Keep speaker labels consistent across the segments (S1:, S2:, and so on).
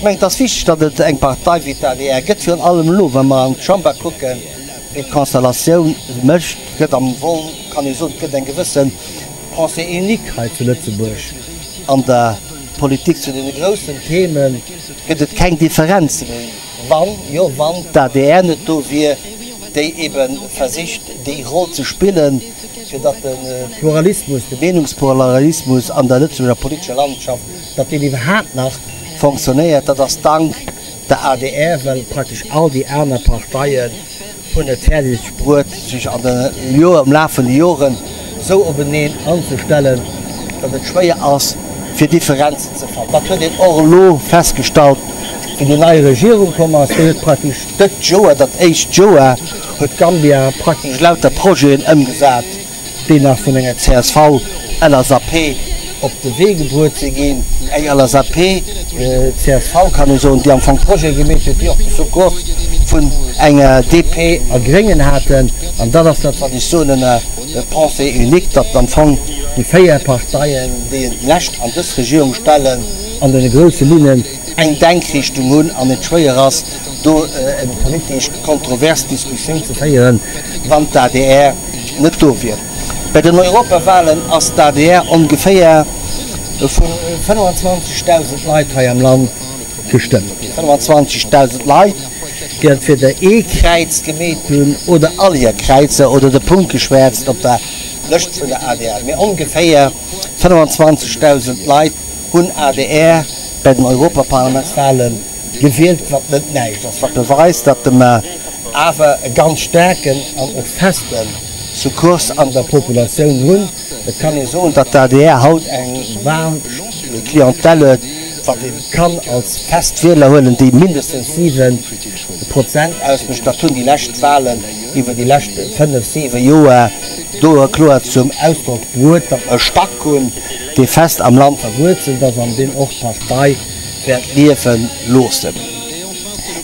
S1: Ech mengen, et ass wichteg, datt et eng Partei wéi d'ADR gëtt, virun allem elo, wa mer an d'Chamber kucken, wéi d'Constellatioun mécht, gëtt am Fong, kann ee soen, et gëtt eng gewësse Pensée unique hei zu Lëtzebuerg an der Politik. Zu deene groussen Theme gëtt et keng Differenze méi. Wann, jo wann d'ADR net do wier, déi ebe versicht déi Roll ze spillen, fir datt de Pluralismus, de Meenungspluralismus an der Lëtzebuerger politescher Landschaft, datt deen iwwerhaapt nach fonctionnéiert, dat ass dank der adr, well praktesch all déi aner Parteien hunn et fäerdeg bruet, sech an de Joer, am Laf vun de Joren esou openeen anzestellen, datt et schwéier ass, fir Differenzen ze fannen. Dat huet een och elo festgestallt, wéi déi nei Regierung komm ass. Déi huet praktesch dëtt Joer, dat éischt Joer, huet Gambia praktesch lauter Projeten ëmgesat, déi nach vun enger CSV-LSAP op de Wee gebruet si ginn. Eng LSAP, csv kann ee soen, déi am Fong Projete gemeet huet, déi och de Secours vun enger DP a Gréngen haten. An dat ass dat, wat ech soen ënner Pensée unique, datt am Fong déi 4 Parteien, déi en d'lescht an dës Regierung stellen, an deene grousse Linnen eng Denkrichtung hunn an et schwéier ass, do eng politesch kontrovers Diskussioun ze féieren, wann d'ADR net do wier. Bei den Europawahlen ass d'ADR ongeféier vu 25.000 Leit hei am Land gestëmmt ginn. 25.000 Leit, déi entweder ee Kräiz gemeet hunn oder all hir Kräizer oder de Punkt geschwäerzt op der Lëscht vun der adr. Mee ongeféier 25.000 Leit hunn adr bei den Europaparlamentswahlen Gewielt, wat net näischt ass, wat beweist, datt mer awer e ganz staarken an och feste Sukkurs an der Populatioun hunn. Et kann ee soen, datt d'ADR haut eng waarm Clientèle huet, wat ee kann als fest Wieler huelen, déi mindestens 7 Prozent ausmécht. Dat hunn déi lescht Wahlen iwwer déi lescht 5, 7 Joer do kloer zum Ausdrock bruet, datt mer e Stack hunn, dee fest am Land verwuerzelt ass an deen och d'Partei wäert liewe loossen.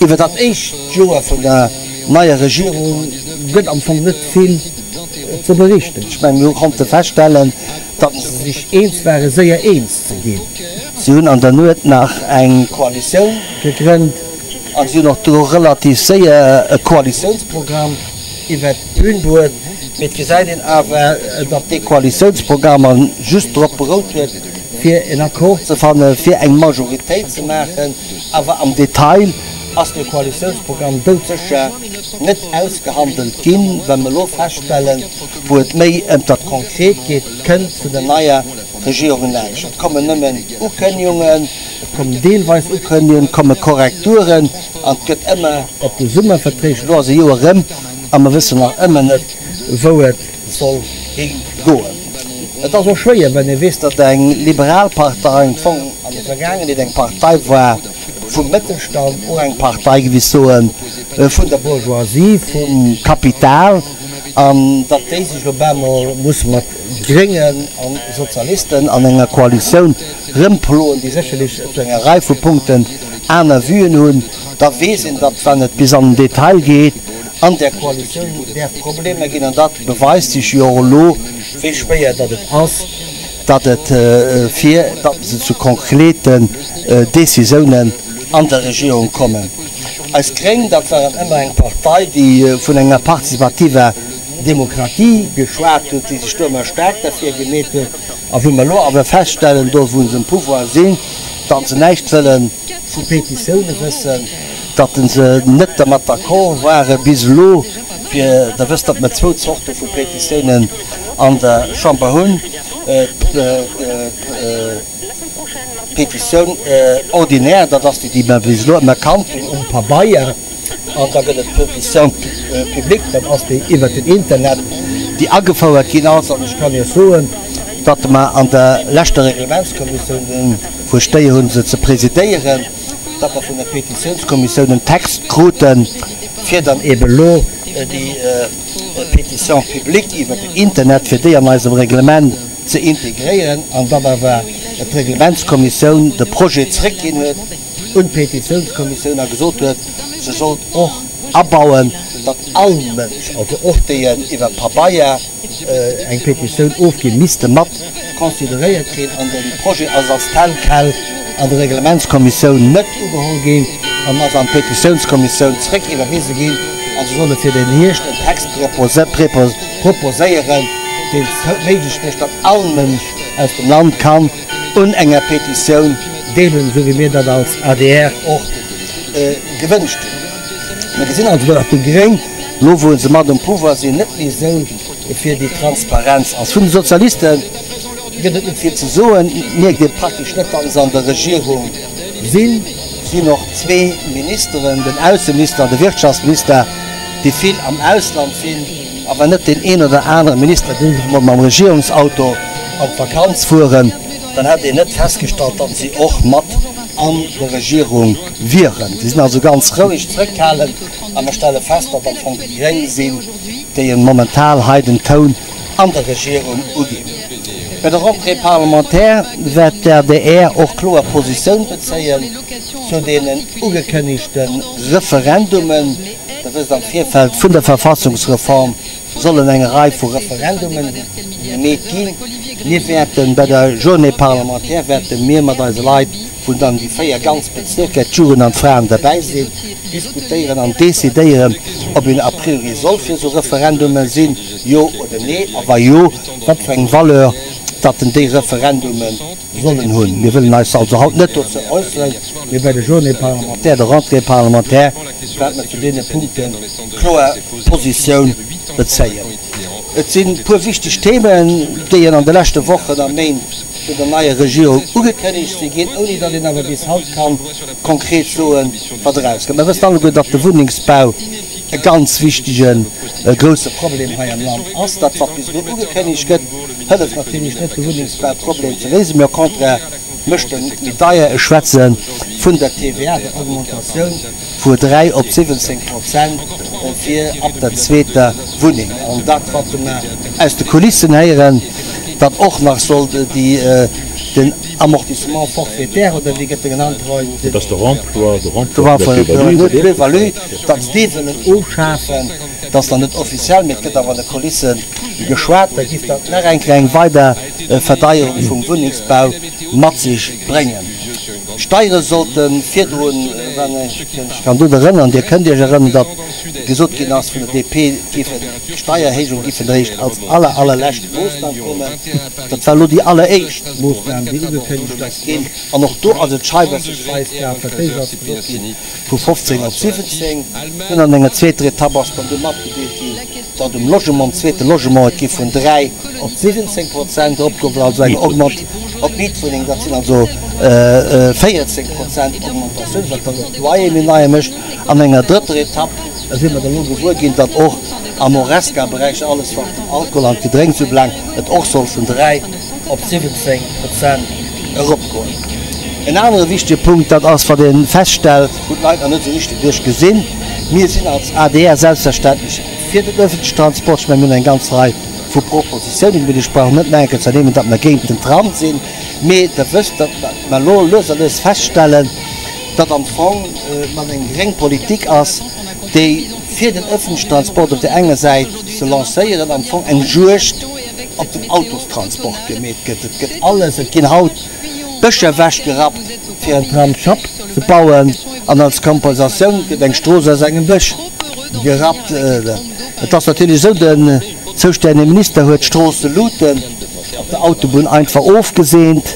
S1: Iwwer dat éischt Joer vun der neier Regierung gëtt am Fong net vill ze berichten. Ech mengen, mir konnte feststellen, datt se sech eens ware séier eens ze ginn. Si hunn an der Nuet nach eng Koalitioun gegrënnt a si hunn och do relativ séier e Koalitiounsprogramm iwwert d'Bün bruet. Mee et gesäit een awer, datt dee Koalitiounsprogramm just drop berout huet, fir en Accord ze fannen, fir eng Majoritéit ze maachen, awer am Detail ass de Koalitiounsprogramm doudsécher net ausgehandelt ginn, well mer elo feststellen, wou et méi ëm dat Konkret geet, kënnt vun der neier Regierung näischt. Et kommen nëmmen Ukënnjungen, et kommen deelweis Ukënnjungen, et komme Korrekturen an et gëtt ëmmer op de Summer vertréischt. Elo ass e Joer erëm a mer wëssen nach ëmmer net, wou et soll higoen. Et ass och schwéier, well ee weess, datt eng liberal Partei am Fong an der Vergaangenheet eng Partei war vum Mëttelstand, och eng Partei, géif ech soen, vun der Bourgeoisie, vum Kapital, an datt déi sech elo bemol muss mat Gréngen a Sozialisten an enger Koalitioun rëmploen, déi sécherlech zu enger Rei vu Punkten aner Vuen hunn, da weess een, datt, wann et bis an den Detail geet, an där Koalitioun däerf Problemer ginn, an dat beweist sech jo och elo, wéi schwéier datt et ass, datt et fir datt se zu konkreten Décisiounen an der Regierung kommen. Eis Gréng, dat waren ëmmer eng Partei, déi vun enger participativer Demokratie geschwat huet, déi sech do ëmmer staark derfir gemeet huet, a wou mer elo awer feststellen, do wou se um Pouvoir sinn, datt se näischt wëllen vu Petitioune wëssen, datt se net dermat d'accord ware bis elo, fir, Der wësst, datt mer zwou Zorte vu Petitiounen an der Chamber hunn, d'Petitioun ordinaire, dat ass déi, déi mer bis elo ëmmer kannt hunn um Pabeier, an da gëtt et d'Pétition publique, dat ass déi iwwert den Internet, déi agefouert ginn ass. An ech kann Iech soen, datt mer an der leschter Reglementskommissioun, wou ech d'Éier hunn, se ze presidéieren, datt mer vun der Petitiounskommissioun en Text kruten, fir dann eeben elo déi Pétition publique iwwer den Internet, fir déi an eisem Reglement ze integréieren, an datt awer d'Reglementskommissioun de Projet zréckginn huet un d'Petitiounskommissioun a gesot huet, se sollt och abauen, datt all Mënsch, also och déi en iwwer Pabeier eng Petitioun ofginn, misste mat consideréiert ginn. An de Projet ass als tel quel. an der Reglementskommissioun net ugeholl ginn an ass an d'Petitiounskommissioun zréck iwwerwise ginn a se solle fir den Hierscht en Text proposéieren, deen et méiglech mécht, datt all Mënsch aus dem Land kann un enger Petitioun deelhuelen, esou wéi mir dat als adr och gewënscht hunn. Mir gesinn also, datt déi Gréng, elo wou se mat um Pouvoir sinn, net méi esou fir déi Transparenz ass. Vun de Sozialiste gëtt et net vill ze soen, mierkt ee praktesch net, datt se an der Regierung sinn. Sinn och zwee Ministeren, den Ausseminister an de Wirtschaftsminister, déi vill am Ausland sinn, a wann net deen een oder anere Minister géif emol mam Regierungsauto an d'Vakanz fueren, dann hätt een net festgestallt, datt si och mat an der Regierung wieren. Si sinn also ganz roueg, zrëckhalend a mer stelle fest, datt am Fong déi Gréng sinn, déi momental hei den Toun an der Regierung uginn. Bei der Rentrée parlementaire wäert d'ADR och kloer Positioun bezéien zu deenen ugekënnegte Referendumen. Der wësst, am Virfeld vun der Verfassungsreform sollen eng Rei vu Referendume gemeet ginn. Mir wäerten bei der Journée parlementaire wäerte mir mat eise Leit, wou dann déi 4 ganz Bezierker, d'Jugend an d'Fraen derbäi sinn, diskutéieren an decidéieren, ob een a priori soll fir esou Referendume sinn, jo oder nee, a wa jo, wat fir eng Valeur datt en déi Referendume sollen hunn. Mir wëllen eis also haut net dozou äusseren, mee bei der Journée parlementaire, der Rentrée parlementaire, wäerte mer zu deene Punkte kloer Positioun bezéien. Et sinn e puer wichteg Themen, déi een an de leschte Wochen a Méint vun der neier Regierung ugekënnegt si ginn, ouni datt een awer bis haut ka konkret soen, wat erauskënnt. Mer wëssen alleguer, datt de Wunnengsbau e ganz wichtegen, e grousse Problem hei am Land ass. Dat, wat bis elo ugekënnegt gëtt, hëlleft natierlech net, de Wunnengsbauproblem ze léisen, mee au contraire mécht en méi deier. Ech schwätze vun der TVA, der Augmentatioun vu 3 op 17 Prozent fir ab der zweeter Wunneng. An dat, wat mer aus de Kulissen héieren, datt och nach soll déi, den Amortissement forfaitaire, oder wéi gëtt e genannt, Roy?
S2: Dat ass de Remploi, de Remploi vun der
S1: Plus-value, datt se dee wëllen ofschafen. Dat ass nach net offiziell, mee et gëtt awer an de Kulisse geschwat. Da giff dat nach eng Kéier eng weider Verdeierung vum Wunnengsbau mat sech bréngen. D'Steiere sollte virdrun, wann ech mech kann drun erënneren, Dir kënnt Iech erënneren, datt gesot ginn ass vun der DP, géifen d'Steierhéijung giffen eréischt als aller, allerlescht Moossnam kommen. Dat war elo déi alleréischt Moossnam, déi ugekënnegt ass ginn. An och do ass et scheiwesseschweis grad, wat d'éischt ass gesot ginn, vu 15 op 17. Dunn an enger zweeter Etapp ass dann du matgedeelt ginn, datt um Logement, um zweete Logement, et gi vun 3 op 17 Prozent eropgouf, also eng Augment op d'Mietwunneng, dat sinn also 14 Prozent Augmentatioun, wat dann och d'Loyer méi deier mécht. An enger drëtter Etapp si mer dann elo gewuer ginn, datt och am Horesca-Beräich, alles wat den Alkohol an d'Gedrénks ubelaangt, et och soll vun 3 op 17 Prozent eropgoen. En anere wichtege Punkt, dat ass, wat ee feststellt, wou d'Leit nach net esou richteg duerch gesinn, Mir sinn als adr selbstverständlech fir den öffentlichen Transport. Ech mengen, mir hunn eng ganz Rei vu Propositiounen gemaach. Ech brauch net nach eng Kéier ze ernimmen, datt mer géint den Tram sinn. Mee Der wësst, datt mer elo lues a lues feststellen, datt am Fong mat eng gréng Politik ass, déi fir den öffentlichen Transport op där enger Säit ze lancéieren, am Fong eng Juegd op den Autostransport gemeet gëtt. Et gëtt alles, et ginn haut Bëscher ewechgerappt, fir en Tramsschapp ze bauen, an als Kompensatioun gëtt eng Strooss aus engem Bësch gerappt. Et ass natierlech esou, den zoustännege Minister huet d'Stroosseluuten op der Autobunn einfach ofgeseent.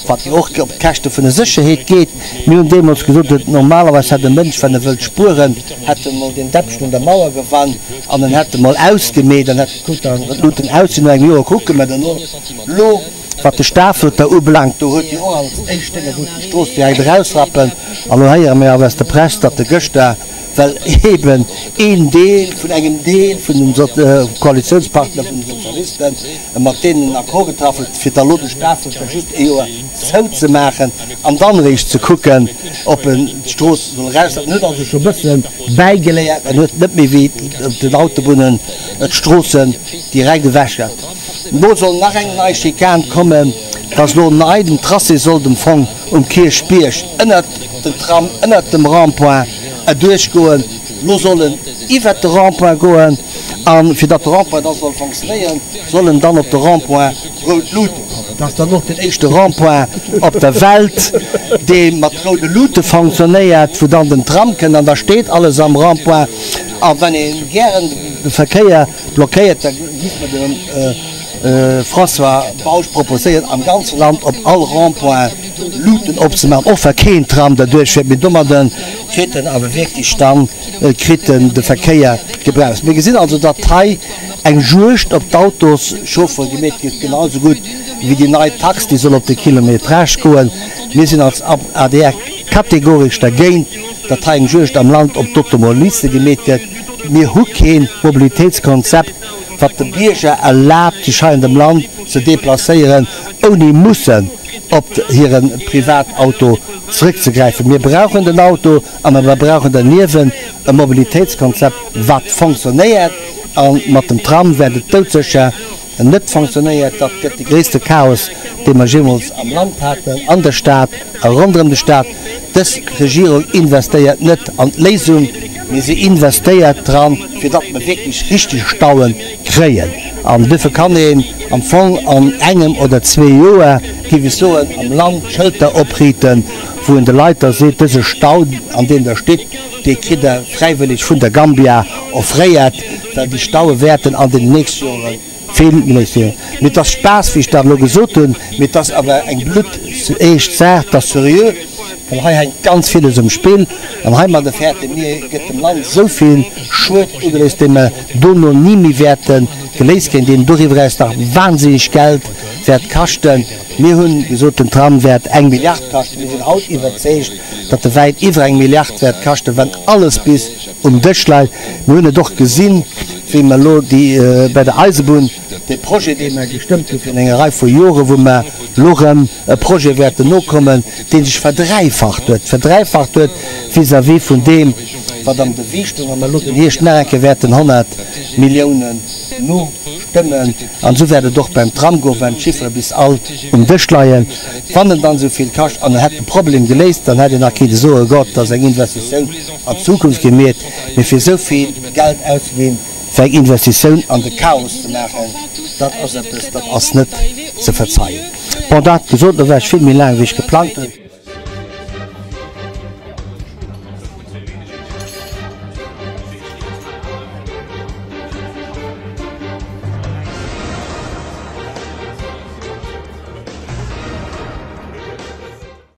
S1: Wat jo och op d'Käschte vun der Sécherheet geet. Mir hunn deemools gesot, et normalerweis hätt e Mënsch, wann e wëllt spueren, hätt e mol deen Däppchen un der Mauer gewann an en hätt e mol ausgemeet an hätt gekuckt, an d'Luuten aus sinn. No engem Joer kucke mer dann och elo, wat de Stafelter ubelaangt, do huet jo och als éischt Dénger wou d'Strooss direkt erausrappen. An elo héiere mir awer aus der Press, datt e gëschter, well eeben een Deel vun engem Deel vun dem Koalitiounspartner vun de Sozialisten mat deenen en Accord getraff huet, fir da lo de Stafelter just ee Joer zouzemaachen an dann eréischt ze kucken, ob en d'Strooss soll eraussetzen. En huet also scho e bësse bäigeléiert an huet net méi wéi op den Autobunnen d'Stroossen direkt ewechgehat. Elo soll nach eng nei Schikan kommen, dass elo nei den Tracé sollt um Fong um Kierchbierg ënnert den Tram, ënnert dem Rond-point erduerchgoen. Lo soll en iwwert de Rond-point goen a fir datt de Rond-point da soll fonctionnéieren, sollen dann op de Rond-point rout Luute kommen. Et ass dann och den éischte Rond-point op der Welt, dee mat roude Luute fonctionnéiert, wou dann den Tram kënnt an da steet alles am Rond-point. A wann ee gären de Verkéier blockéiert, da giff mer dem François Bausch proposéieren, am ganze Land op all Rond-point Luuten opzemaachen, och wa keen Tram derduerch fiert. Mee domadde kritt en awer wierklech dann, kritt en de Verkéier gebremst. Mir gesinn also, datt hei eng Juegd op d'Autoschauffere gemeet gëtt, genau esou gutt wéi déi nei Tax, déi soll op de Kilometrage goen. Mir sinn als adr kategoresch dergéint, datt hei eng Juegd am Land op d'Automobiliste gemeet gëtt. Mir hu kee Mobilitéitskonzept, wat de Bierger erlaabt, sech hei an dem Land ze deplacéieren, ouni mussen op hire Privatauto zrëckzegräifen. Mir brauchen den Auto a mer brauchen derniewent e Mobilitéitskonzept, wat fonctionnéiert. A mat dem Tram wäert et doudsécher net fonctionnéiert. Dat gëtt de gréisste Chaos, dee mer jeemools am Land haten, an der Stad a ronderëm de Stad. Dës Regierung investéiert net an d'Léisung, mee se investéiert dran, fir datt mer wierklech richteg Staue kréien. An duerfir kann een am Fong an engem oder zwee Joer, géif ech soen, am Land Schëlter opriiten, wou een de Leit da seet, dëse Stau, an deem Der stitt, dee kritt Der fräiwëlleg vun der Gambia offréiert, well déi Staue wäerten an den nächste Jore vill méi sinn. Mee et ass Spaass, wéi ech dat elo gesot hunn, mee et ass awer eng blutteescht Saach, et ass seriö, well hei hänkt ganz villes um Spill. An heimadde fäerte mir, gëtt dem Land esou vill Schued ugeléist, dee mer dono ni méi wäerte geléist kréien, deen doriwwer eraus nach wahnsinneg Geld wäert kaschten. Mir hu gesot, den Tram wäert eng Milliard kaschten. Mir sinn haut iwwerzeegt, datt e wäit iwwer eng Milliard wäert kaschten, wann alles bis um Dësch läit. Mir hunn et och gesinn, wéi mer elo déi bei der Eisebunn, dee Projet, dee mer gestëmmt hu virun enger Rei vu Joren, wou mer elo erëm e Projet wäerten nokommen, dee sech verdräifacht huet, verdräifacht huet vis-à-vis vun deem, wat am Devis stoung, a mer elo den Hierscht nach eng Kéier wäerten 100 Milliounen nostëmmen. An esou wäert et och beim Tram goen, wann d'Chiffere bis all um Dësch leien. Wann en dann esou vill kascht an en hätt de Problem geléist, dann hätt een nach kinne soen, Gott, dat ass eng Investitioun an d'Zukunft gemeet. Mee fir esou vill Geld auszeginn, fir eng Investitioun an de Chaos ze maachen, dat ass eppes, dat ass net ze verzeien. Bon, dat gesot, elo war ech vill méi laang, wéi ech geplangt hunn.